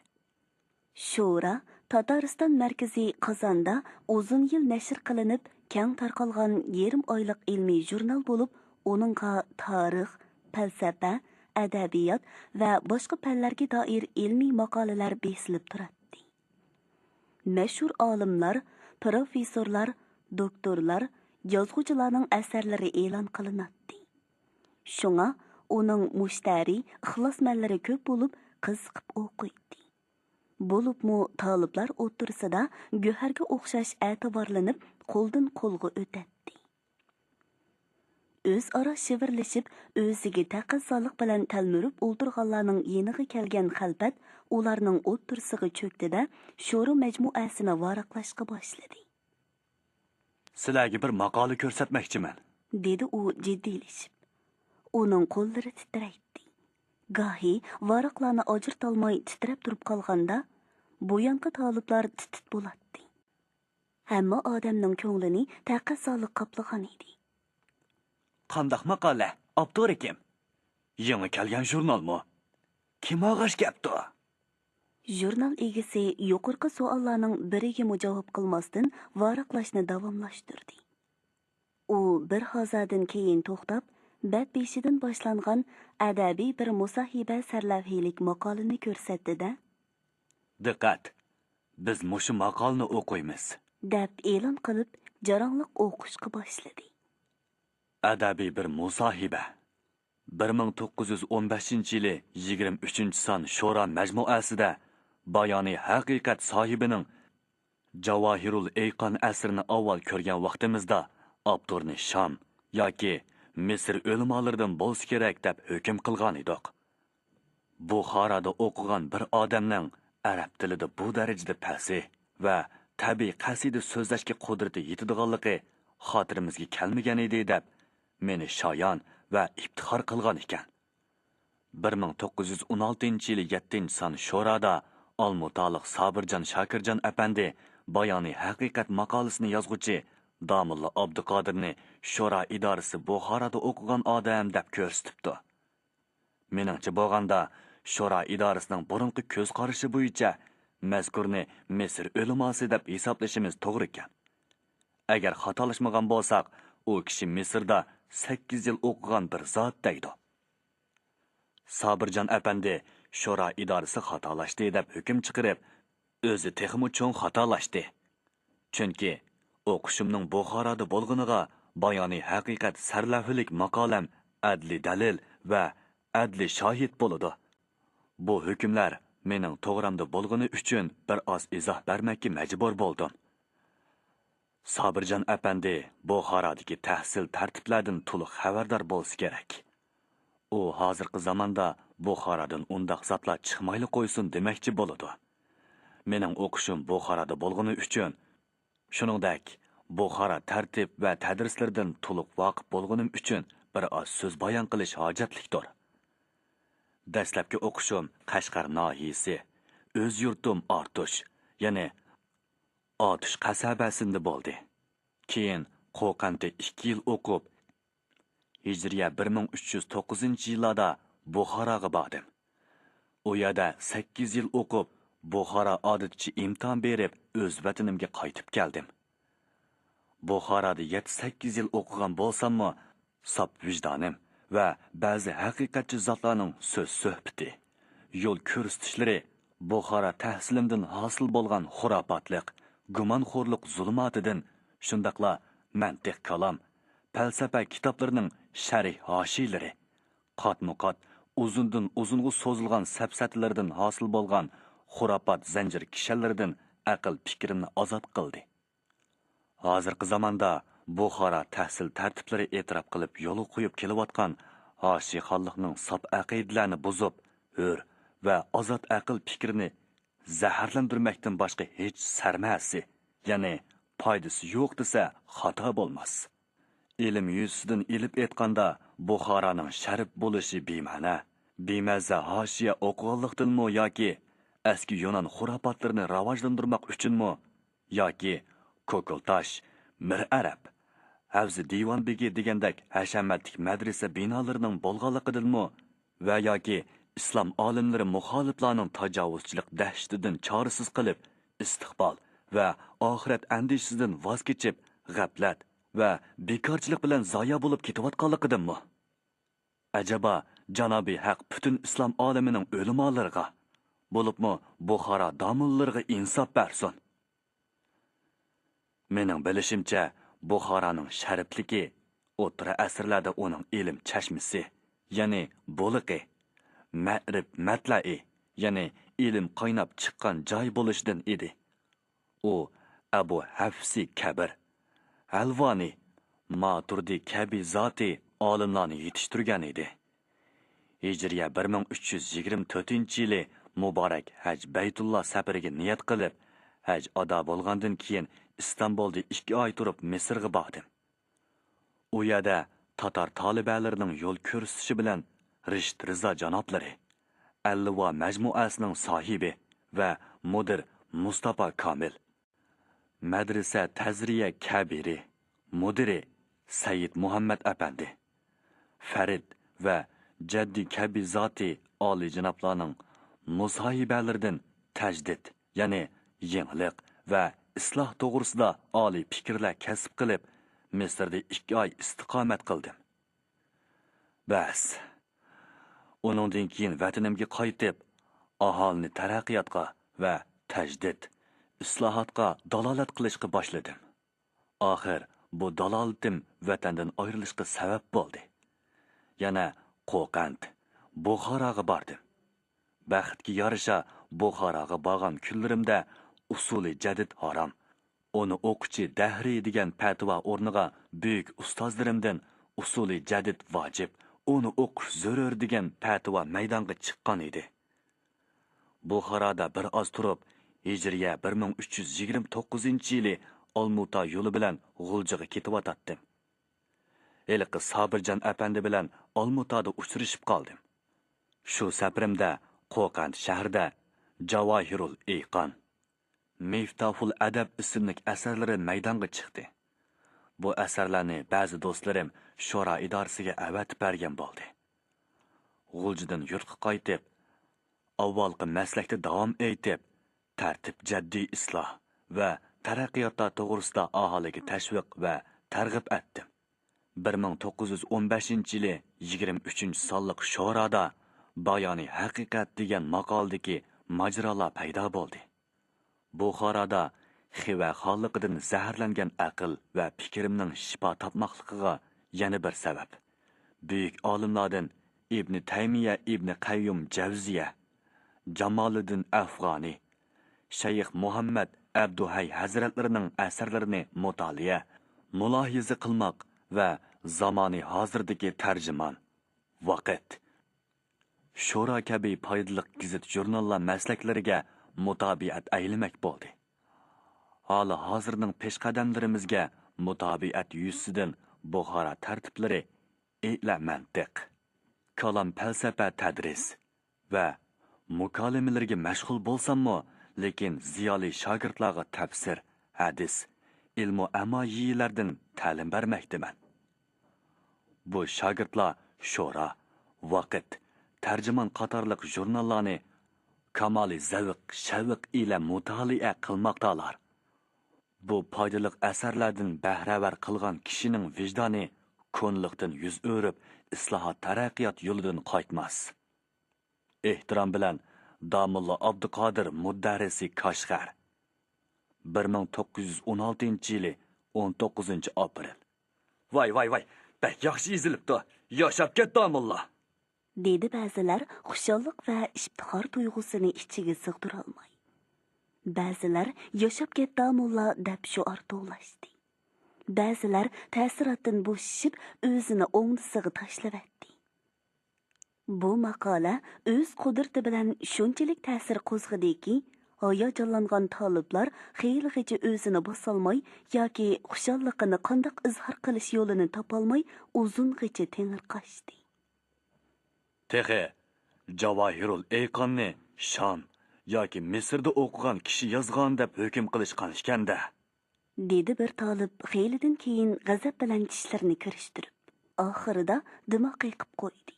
شورا تاتارىستان مەركىزى قازاندا ئۇزۇن يىل نەشر قىلىنىپ، كەڭ تارقالغان يېرىم ئايلىق ئىلمىي ژۇرنال بولۇپ، ئۇنىڭغا تارىخ، پەلسەپە، ئەدەبىيات ۋە باشقا پەنلەرگە دائىر ئىلمىي ماقالىلەر بېسىلىپ تۇراتتى. مەشھۇر ئالىملار، پىروفېسسورلار، دوكتورلار، يازغۇچىلارنىڭ ئەسەرلىرى ئېلان قىلىناتتى. شۇڭا ئۇنىڭ مۇشتەرى، ئىخلاسمەنلىرى كۆپ بولۇپ، قىزىقىپ ئوقۇيتتى. بولۇپمۇ تالىپلار ئوتتۇرىسىدا گۆھەرگە ئوخشاش ئەتىۋارلىنىپ، قولدىن قولغا ئۆتەتتى. ئۆزئارا شىۋىرلىشىپ، ئۆزىگە تەقەززالىق بىلەن تەلمۈرۈپ ئولتۇرغانلارنىڭ يېنىغا كەلگەن خەلپەت ئۇلارنىڭ ئوتتۇرىسىغا چۆكتى-دە، شورا مەجمۇئەسىنى ۋاراقلاشقا باشلىدى. سىلەرگە بىر ماقالە كۆرسەتمەكچىمەن، دېدى ئۇ جىددىيلىشىپ. ئۇنىڭ قوللىرى تىترەيتتى. گاھى ۋاراقلارنى ئاجرىتالماي تىترەپ تۇرۇپ قالغاندا، بۇيانقى تالىپلار تىت-تىت بولاتتى. ھەممە ئادەمنىڭ كۆڭلىنى تەقەززالىق قاپلىغان ئىدى. قانداق ماقالە؟ ئاپتورى كىم؟ يېڭى كەلگەن ژۇرنالمۇ؟ كىم ئالغاچ كەپتۇ؟ ژۇرنال ئىگىسى يۇقىرىقى سوئاللارنىڭ بىرىگىمۇ جاۋاب قىلماستىن، ۋاراقلاشنى داۋاملاشتۇردى. ئۇ بىر ھازادىن كېيىن توختاپ، بەت بېشىدىن باشلانغان ئەدەبىي بىر مۇساھىبە سەرلەۋھىلىك ماقالىنى كۆرسەتتى-دە، دىققەت! بىز مۇشۇ ماقالىنى ئوقۇيمىز. دەپ ئېلان قىلىپ، جاراڭلىق ئوقۇشقا باشلىدى. ئەدەبىي بىر مۇساھىبە. بىر مىڭ توققۇز يۈز ئون بەشىنچى يىلى يىگىرمە ئۈچىنچى سان شورا مەجمۇئەسىدە بايانى ھەقىقەت ساھىبىنىڭ جاۋاھىرۇل ئەيقان ئەسىرىنى ئاۋۋال كۆرگەن ۋاقتىمىزدا ئاپتورنى شام ياكى مىسىر ئۆلىمالىرىدىن بولسا كېرەك دەپ ھۆكۈم قىلغان ئىدۇق. بۇخارادا ئوقۇغان بىر ئادەمنىڭ ئەرەب تىلىدا بۇ دەرىجىدە پەسىھ ۋە تەبىئىي قەسىدە سۆزلەشكە قۇدرىتى يېتىدىغانلىقى خاتىرىمىزگە كەلمىگەن ئىدى دەپ مېنى شايان ۋە ئىپتىخار قىلغان ئىكەن. بىر مىڭ توققۇز يۈز ئون ئالتىنچى يىلى يەتتىنچى سان شورادا ئالمۇتالىق سابىرجان شاكىرجان ئەپەندى بايانى ھەقىقەت ماقالىسىنى يازغۇچى داموللا ئابدۇقادىرنى شورا ئىدارىسى بۇخارادا ئوقۇغان ئادەم دەپ كۆرسىتىپتۇ. مېنىڭچە بولغاندا، شورا ئىدارىسىنىڭ بۇرۇنقى كۆز قارىشى بويىچە مەزكۇرنى مىسىر ئۆلىماسى دەپ ھېسابلىشىمىز توغرا ئىكەن. ئەگەر خاتالاشمىغان بولساق، ئۇ كىشى مىسىردا سەككىز يىل ئوقۇغان بىر زات دەيدۇ. سابىرجان ئەپەندى شورا ئىدارىسى خاتالاشتى دەپ ھۆكۈم چىقىرىپ، ئۆزى تېخىمۇ چوڭ خاتالاشتى. چۈنكى ئوقۇشۇمنىڭ بۇخارادا بولغىنىغا بايانى ھەقىقەت سەرلەۋھىلىك ماقالەم ئەدلىي دەلىل ۋە ئەدلىي شاھىت بولىدۇ. بۇ ھۆكۈملەر مېنىڭ توغرامدا بولغىنى ئۈچۈن بىر ئاز ئىزاھ بەرمەككە مەجبۇر بولدۇم. سابىرجان ئەپەندى بۇخارادىكى تەھسىل تەرتىپلەردىن تولۇق خەۋەردار بولسا كېرەك. ئۇ ھازىرقى زاماندا بۇخارادىن ئۇنداق زاتلار چىقمايلا قويسۇن دېمەكچى بولىدۇ. مېنىڭ ئوقۇشۇم بۇخارادا بولغىنى ئۈچۈن، شۇنىڭدەك بۇخارا تەرتىپ ۋە تەدرىسلىرىدىن تولۇق ۋاقىپ بولغىنىم ئۈچۈن بىر ئاز سۆز بايان قىلىش ھاجەتلىكتۇر. دەسلەپكى ئوقۇشۇم قەشقەر ناھىيىسى، ئۆز يۇرتۇم ئارتۇش، يەنى ئاتۇش قەسەبەسىندە بولدى. كېيىن قوقەنتتە ئىككى يىل ئوقۇپ، ھىجرىيە بىر مىڭ ئۈچ يۈز توققۇزىنچى يىللاردا بۇخاراغا باردىم. ئۇ يەردە سەككىز يىل ئوقۇپ، بۇخارا ئادىتىچە ئىمتىھان بېرىپ، ئۆز ۋەتىنىمگە قايتىپ كەلدىم. بۇخارادا يەتتە-سەككىز يىل ئوقۇغان بولساممۇ، ساپ ۋىجدانىم ۋە بەزى ھەقىقەتچى زاتلارنىڭ سۆز سۆھبىتى، يول كۆرسىتىشلىرى بۇخارا تەھسىلىمدىن ھاسىل بولغان خۇراپاتلىق، گۇمانخورلۇق زۇلۇماتىدىن، شۇنداقلا مەنتىق كالام، پەلسەپە كىتابلىرىنىڭ شەرھ ھاشىيىلىرى، قاتمۇ قات، ئۇزۇندىن ئۇزۇنغا سوزۇلغان سەپسەتىلىرىدىن ھاسىل بولغان خۇراپات زەنجىر كىشەنلىرىدىن ئەقىل پىكرىمنى ئازاد قىلدى. ھازىرقى زاماندا بۇخارا تەھسىل تەرتىپلىرى ئېتىراپ قىلىپ يولغا قويۇپ كېلىۋاتقان ھاشىيخانلىقنىڭ ساپ ئەقىدىلەرنى بۇزۇپ، ھۆر ۋە ئازاد ئەقىل پىكرىنى زەھەرلەندۈرمەكتىن باشقا ھېچ سەرمەسى، يەنى پايدىسى يوق دېسە خاتا بولماس. ئىلىم يۈزىسىدىن ئېلىپ ئېيتقاندا، بۇخارانىڭ شەرىپ بولۇشى بىمەنە، بىمەززە ھاشىيە ئوقۇغانلىقتىنمۇ ياكى ئەسكى يۇنان خۇراپاتلىرىنى راۋاجلاندۇرماق ئۈچۈنمۇ ياكى كوكۇلتاش، مىر ئەرەب، ھەۋزە دىۋان بېگى دېگەندەك ھەشەمەتلىك مەدرىسە بىنالىرىنىڭ بولغانلىقىدىنمۇ ۋە ياكى ئىسلام ئالىملىرى مۇخالىپلارنىڭ تاجاۋۇزچىلىق دەھشىتىدىن چارىسىز قېلىپ، ئىستىقبال ۋە ئاخىرەت ئەندىشىسىدىن ۋاز كېچىپ، غەپلەت ۋە بىكارچىلىق بىلەن زايە بولۇپ كېتىۋاتقانلىقىدىنمۇ؟ ئەجەبا، جانابىي ھەق پۈتۈن ئىسلام ئالىمىنىڭ ئۆلىمالىرىغا، بولۇپمۇ بۇخارا داموللىرىغا ئىنساپ بەرسۇن! مېنىڭ بىلىشىمچە، بۇخارانىڭ شەرىپلىكى ئوتتۇرا ئەسىرلەردە ئۇنىڭ ئىلىم چەشمىسى، يەنى بۇلىقى، مەئرىپ مەتلەئى، يەنى ئىلىم قايناپ چىققان جاي بولۇشىدىن ئىدى. ئۇ ئەبۇ ھەفسى كەبىر، ھەلۋانى، ماتۇردى كەبى زاتى ئالىملارنى يېتىشتۈرگەن ئىدى. ھىجرىيە بىر مىڭ ئۈچ يۈز يىگىرمە تۆتىنچى يىلى مۇبارەك ھەج بەيتۇللا سەپىرىگە نىيەت قىلىپ، ھەج ئادا بولغاندىن كېيىن ئىستانبۇلدا ئىككى ئاي تۇرۇپ مىسىرغا باردىم. ئۇ يەردە تاتار تالىبەلىرىنىڭ يول كۆرسىتىشى بىلەن رىشىت رىزا جانابلىرى، ئەللىۋا مەجمۇئەسىنىڭ ساھىبى ۋە مۇدىر مۇستاپا كامىل، مەدرىسە تەزرىيە كەبىرى، مۇدىرى سەيىد مۇھەممەد ئەپەندى، فەرىد ۋە جەددى كەبى زاتى ئالىيجانابلارنىڭ مۇساھىبەلىرىدىن تەجدىد، يەنى يېڭىلىق ۋە ئىسلاھ توغرىسىدا ئالىي پىكىرلەر كەسىپ قىلىپ، مىسىردا ئىككى ئاي ئىستىقامەت قىلدىم. بەس، ئۇنىڭدىن كېيىن ۋەتىنىمگە قايتىپ، ئاھالىنى تەرەققىياتقا ۋە تەجدىد، ئىسلاھاتقا دالالەت قىلىشقا باشلىدىم. ئاخىر بۇ دالالىتىم ۋەتەندىن ئايرىلىشقا سەۋەب بولدى. يەنە قوقەنت، بۇخاراغا باردىم. بەختكە يارىشا، بۇخاراغا بارغان كۈنلىرىمدە ئۇسۇلى جەدىد ھارام، ئۇنى ئوقۇشى دەھرىي دېگەن پەتىۋا ئورنىغا بۈيۈك ئۇستازلىرىمدىن ئۇسۇلى جەدىد ۋاجىپ، ئۇنى ئوقۇش زۆرۈر دېگەن پەتىۋا مەيدانغا چىققان ئىدى. بۇخارادا بىر ئاز تۇرۇپ، ھىجرىيە بىر مىڭ ئۈچ يۈز يىگىرمە توققۇزىنچى يىلى ئالمۇتا يولى بىلەن غۇلجىغا كېتىۋاتاتتىم. ھېلىقى سابىرجان ئەپەندى بىلەن ئالمۇتادا ئۇچرىشىپ قالدىم. شۇ سەپىرىمدە قوقەنت شەھىرىدە جاۋاھىرۇل ئېيقان، مىفتاھۇل ئەدەب ئىسىملىك ئەسەرلىرى مەيدانغا چىقتى. بۇ ئەسەرلەرنى بەزى دوستلىرىم شورا ئىدارىسىگە ئەۋەتىپ بەرگەن بولدى. غۇلجىدىن يۇرتقا قايتىپ، ئاۋۋالقى مەسلەكتە داۋام ئېيتىپ، تەرتىپ جەددىي ئىسلاھ ۋە تەرەققىياتلار توغرىسىدا ئاھالىگە تەشۋىق ۋە تەرغىب ئەتتىم. بىر مىڭ توققۇز يۈز ئون بەشىنچى يىلى يىگىرمە ئۈچىنچى سانلىق شورادا بايانى ھەقىقەت دېگەن ماقالىدىكى ماجىرالار پەيدا بولدى. بۇخارادا خىۋە خانلىقىدىن زەھەرلەنگەن ئەقىل ۋە پىكرىمنىڭ شىپا تاپماقلىقىغا يەنە بىر سەۋەب، بۈيۈك ئالىملاردىن ئىبنى تەيمىيە، ئىبنى قەييۇم جەۋزىيە، جامالىدىن ئەفغانى، شەيخ مۇھەممەد ئەبدۇھەي ھەزرەتلىرىنىڭ ئەسەرلىرىنى مۇتالىئە، مۇلاھىزە قىلماق ۋە زامانى ھازىردىكى تەرجىمان، ۋاقىت، شورا كەبى پايدىلىق گېزىت-ژۇرناللار مەسلەكلىرىگە مۇتابىئەت ئەيلىمەك بولدى. ھالى ھازىرنىڭ پېشقەدەملىرىمىزگە مۇتابىئەت يۈزىسىدىن بۇخارا تەرتىپلىرى، ئىلە مەنتىق، كالام پەلسەپە تەدرىس ۋە مۇكالىمىلىرىگە مەشغۇل بولساممۇ، لېكىن زىيالىي شاگىرتلارغا تەپسىر، ھەدىس، ئىلمۇ ئەمايىلەردىن تەلىم بەرمەكتىمەن. بۇ شاگىرتلار شورا، ۋاقىت، تەرجىمان قاتارلىق ژۇرناللارنى كامالىي زەۋق، شەۋق ئىلە مۇتالىئە قىلماقتالار. بۇ پايدىلىق ئەسەرلەردىن بەھرىۋەر قىلغان كىشىنىڭ ۋىجدانى كونىلىقتىن يۈز ئۆرۈپ، ئىسلاھات، تەرەققىيات يولىدىن قايتماس. ئېھتىرام بىلەن، داموللا ئابدۇقادىر مۇدەررىسى كاشغەر. بىر مىڭ توققۇز يۈز ئون ئالتىنچى يىلى ئون توققۇزىنچى ئاپرېل. ۋاي، ۋاي، ۋاي، بەك ياخشى يېزىلىپتۇ. ياشاپ كەت، داموللا! دېدى بەزىلەر خۇشاللىق ۋە ئىپتىخار تۇيغۇسىنى ئىچىگە سىغدۇرالماي. بەزىلەر «ياشاپ كەت، داموللا» دەپ شوئار توۋلاشتى. بەزىلەر تەسىراتتىن بوشىشىپ، ئۆزىنى ئوڭدىسىغا تاشلىۋەتتى. بۇ ماقالە ئۆز قۇدرىتى بىلەن شۇنچىلىك تەسىر قوزغىدىكى، ھاياجانلانغان تالىپلار خېلىغىچە ئۆزىنى باسالماي ياكى خۇشاللىقىنى قانداق ئىزھار قىلىش يولىنى تاپالماي ئۇزۇنغىچە تېڭىرقاشتى. تېخى جاۋاھىرۇل ئەيقاننى شام ياكى مىسىردا ئوقۇغان كىشى يازغان دەپ ھۆكۈم قىلىشقان ئىكەن-دە. دېدى بىر تالىپ خېلىدىن كېيىن غەزەپ بىلەن چىشلىرىنى كىرىشتۈرۈپ، ئاخىرىدا دىماق قېقىپ قويدى.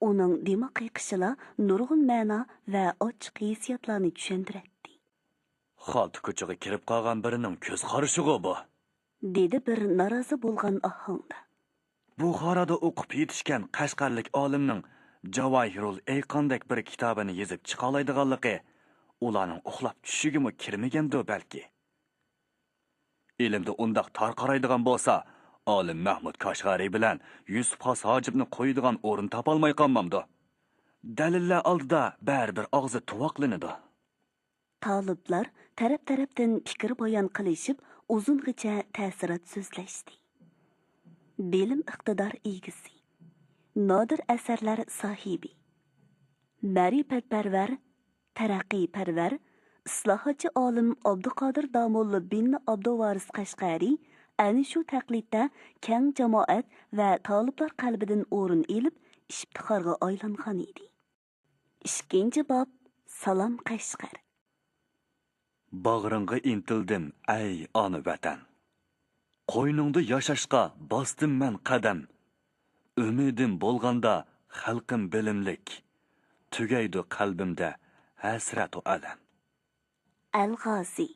ئۇنىڭ دىماق قېقىشىلا نۇرغۇن مەنا ۋە ئاچچىق ھېسسىياتلارنى چۈشەندۈرەتتى. خالتا كوچىغا كىرىپ قالغان بىرىنىڭ كۆز قارىشىغۇ بۇ؟ دېدى بىر نارازى بولغان ئاھاڭدا. بۇخارادا ئوقۇپ يېتىشكەن قەشقەرلىك ئالىمنىڭ جاۋاھىرۇل ئەيقاندەك بىر كىتابىنى يېزىپ چىقالايدىغانلىقى ئۇلارنىڭ ئۇخلاپ چۈشىگىمۇ كىرمىگەندۇ بەلكى. ئىلىمدە ئۇنداق تار قارايدىغان بولسا، ئالىم مەھمۇد كاشغەرى بىلەن يۈسۈپ خاس ھاجىپنى قويىدىغان ئورۇن تاپالماي قالمامدۇ؟ دەلىللەر ئالدىدا بەرىبىر ئاغزى تۇۋاقلىنىدۇ. تالىپلار تەرەپ-تەرەپتىن پىكىر بايان قىلىشىپ، ئۇزۇنغىچە تەسىرات سۆزلەشتى. بىلىم ئىقتىدار ئىگىسى، نادىر ئەسەرلەر ساھىبى، مەرىپەتپەرۋەر، تەرەققىيپەرۋەر، ئىسلاھاتچى ئالىم ئابدۇقادىر داموللا بىن ئابدۇۋارىس قەشقەرى ئەنە شۇ تەقلىدتە كەڭ جامائەت ۋە تالىپلار قەلبىدىن ئورۇن ئېلىپ، ئىپتىخارغا ئايلانغان ئىدى. ئىككىنچى باب، سالام قەشقەر. باغرىڭغا ئىنتىلدىم، ئەي ئانا ۋەتەن! قوينۇڭدا ياشاشقا باستىم مەن قەدەم. ئۈمىدىم بولغاندا خەلقىم بىلىملىك، تۈگەيدۇ قەلبىمدە ھەسرەتۇ ئەلەم. ئەلغازى.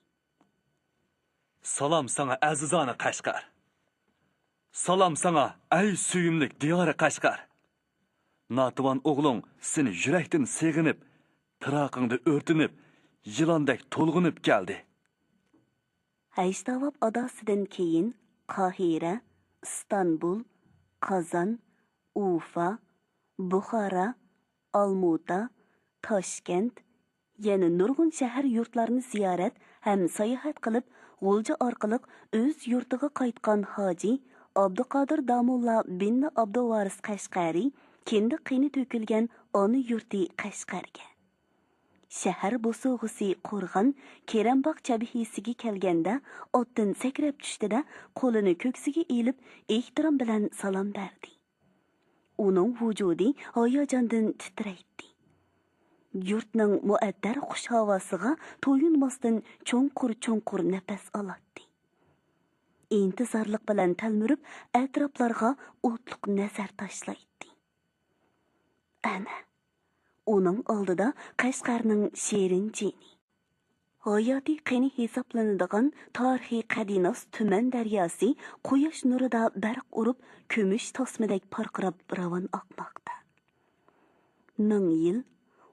سالام ساڭا، ئەزىزانە قەشقەر! سالام ساڭا، ئەي سۆيۈملۈك دىيارى قەشقەر! ناتىۋان ئوغلۇڭ سېنى يۈرەكتىن سېغىنىپ، پىراقىڭدا ئۆرتىنىپ، يىلاندەك تولغىنىپ كەلدى. ھەيشتاۋاپ ئاداسىدىن كېيىن قاھىرە، ئىستانبۇل، قازان، ئۇفا، بۇخارا، ئالمۇتا، تاشكەنت، يەنە نۇرغۇن شەھەر يۇرتلارنى زىيارەت ھەم ساياھەت قىلىپ، غۇلجا ئارقىلىق ئۆز يۇرتىغا قايتقان ھاجى ئابدۇقادىر داموللا بىننى ئابدۇۋارىس قەشقەرى كىندىك قېنى تۆكۈلگەن ئانا يۇرتى قەشقەرگە. شەھەر بوسۇغىسى قورغان كېرەمباغ چەبھىسىگە كەلگەندە، ئاتتىن سەكرەپ چۈشتى-دە، قولىنى كۆكسىگە ئېلىپ، ئېھتىرام بىلەن سالام بەردى. ئۇنىڭ ۋۇجۇدى ھاياجاندىن تىترەيتتى. يۇرتنىڭ مۇئەتتەر خۇش ھاۋاسىغا تويۇنماستىن چوڭقۇر-چوڭقۇر نەپەس ئالاتتى. ئىنتىزارلىق بىلەن تەلمۈرۈپ، ئەتراپلارغا ئوتلۇق نەزەر تاشلايتتى. ئەنە، ئۇنىڭ ئالدىدا قەشقەرنىڭ شېرىن جېنى. ھاياتىي قېنى ھېسابلىنىدىغان تارىخىي قەدىناس تۈمەن دەرياسى قۇياش نۇرىدا بەرق ئۇرۇپ، كۈمۈش تاسمىدەك پارقىراپ راۋان ئاقماقتا. مىڭ يىل،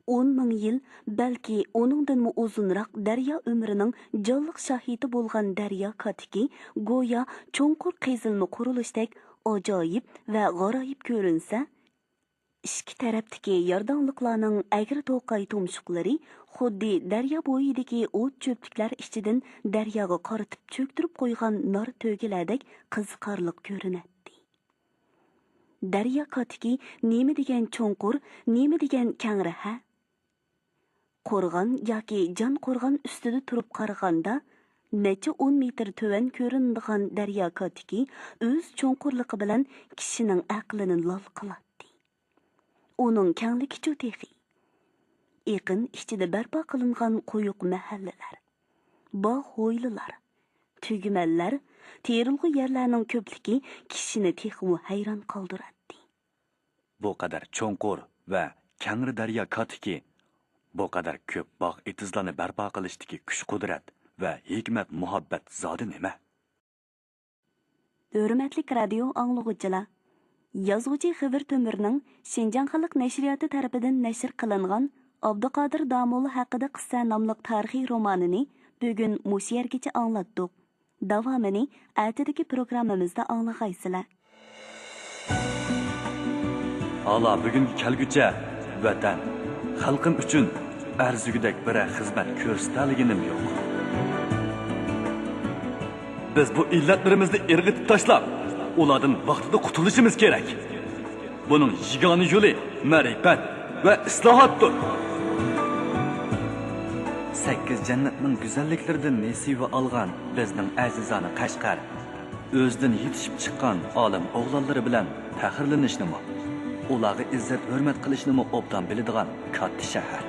ئون مىڭ يىل، بەلكى ئۇنىڭدىنمۇ ئۇزۇنراق دەريا ئۆمرىنىڭ جانلىق شاھىتى بولغان دەريا كاتىكى گويا چوڭقۇر قېزىلما قۇرۇلۇشتەك ئاجايىپ ۋە غارايىپ كۆرۈنسە، ئىچكى تەرەپتىكى يارداڭلىقلارنىڭ ئەگرى-توقاي تۇمشۇقلىرى خۇددى دەريا بويىدىكى ئوت-چۆپلۈكلەر ئىچىدىن دەرياغا قارىتىپ چۆكتۈرۈپ قويغان نار تۆگىلەردەك قىزىقارلىق كۆرۈنەتتى. دەريا كاتىكى نېمە دېگەن چوڭقۇر، نېمە دېگەن كەڭرى ھە! قورغان ياكى جان قورغان ئۈستىدە تۇرۇپ قارىغاندا، نەچچە ئون مېتىر تۆۋەن كۆرۈنىدىغان دەريا كاتىكى ئۆز چوڭقۇرلۇقى بىلەن كىشىنىڭ ئەقلىنى لال قىلاتتى. ئۇنىڭ كەڭلىكىچۇ تېخى؟ ئېقىن ئىچىدە بەرپا قىلىنغان قويۇق مەھەللىلەر، باغ-ھويلىلار، تۈگمەنلەر، تېرىلغۇ يەرلەرنىڭ كۆپلۈكى كىشىنى تېخىمۇ ھەيران قالدۇراتتى. بۇ قەدەر چوڭقۇر ۋە كەڭرى دەريا كاتىكى، بۇ قەدەر كۆپ باغ-ئېتىزلارنى بەرپا قىلىشتىكى كۈچ-قۇدرەت ۋە ھېكمەت-مۇھەببەت زادى نېمە؟ ھۆرمەتلىك رادىيو ئاڭلىغۇچىلار، يازغۇچى خېۋىر تۆمۈرنىڭ شىنجاڭ خەلق نەشرىياتى تەرىپىدىن نەشر قىلىنغان ئابدۇقادىر داموللا ھەققىدە قىسسە ناملىق تارىخىي رومانىنى بۈگۈن مۇشۇ يەرگىچە ئاڭلاتتۇق. داۋامىنى ئەتىدىكى پروگراممىمىزدا ئاڭلىغايسىلەر. ھالا بۈگۈنگە كەلگۈچە ۋەتەن، خەلقىم ئۈچۈن ئەرزىگۈدەك بىرەر خىزمەت كۆرسىتەلىگىنىم يوق. بىز بۇ ئىللەتلىرىمىزنى ئىرغىتىپ تاشلاپ، ئۇلاردىن ۋاقتىدا قۇتۇلۇشىمىز كېرەك. بۇنىڭ يېگانە يولى مەرىپەت ۋە ئىسلاھاتتۇر. سەككىز جەننەتنىڭ گۈزەللىكلىرىدىن نېسىۋە ئالغان بىزنىڭ ئەزىزانە قەشقەر ئۆزىدىن يېتىشىپ چىققان ئالىم ئوغلانلىرى بىلەن پەخىرلىنىشنىمۇ، ئۇلارغا ئىززەت-ھۆرمەت قىلىشنىمۇ ئوبدان بىلىدىغان كاتتا شەھەر.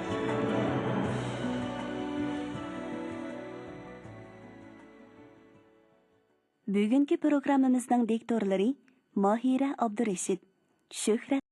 بۈگۈنكى پروگراممىمىزنىڭ دىكتورلىرى ماھىرە ئابدۇرېشىت، شۆھرەت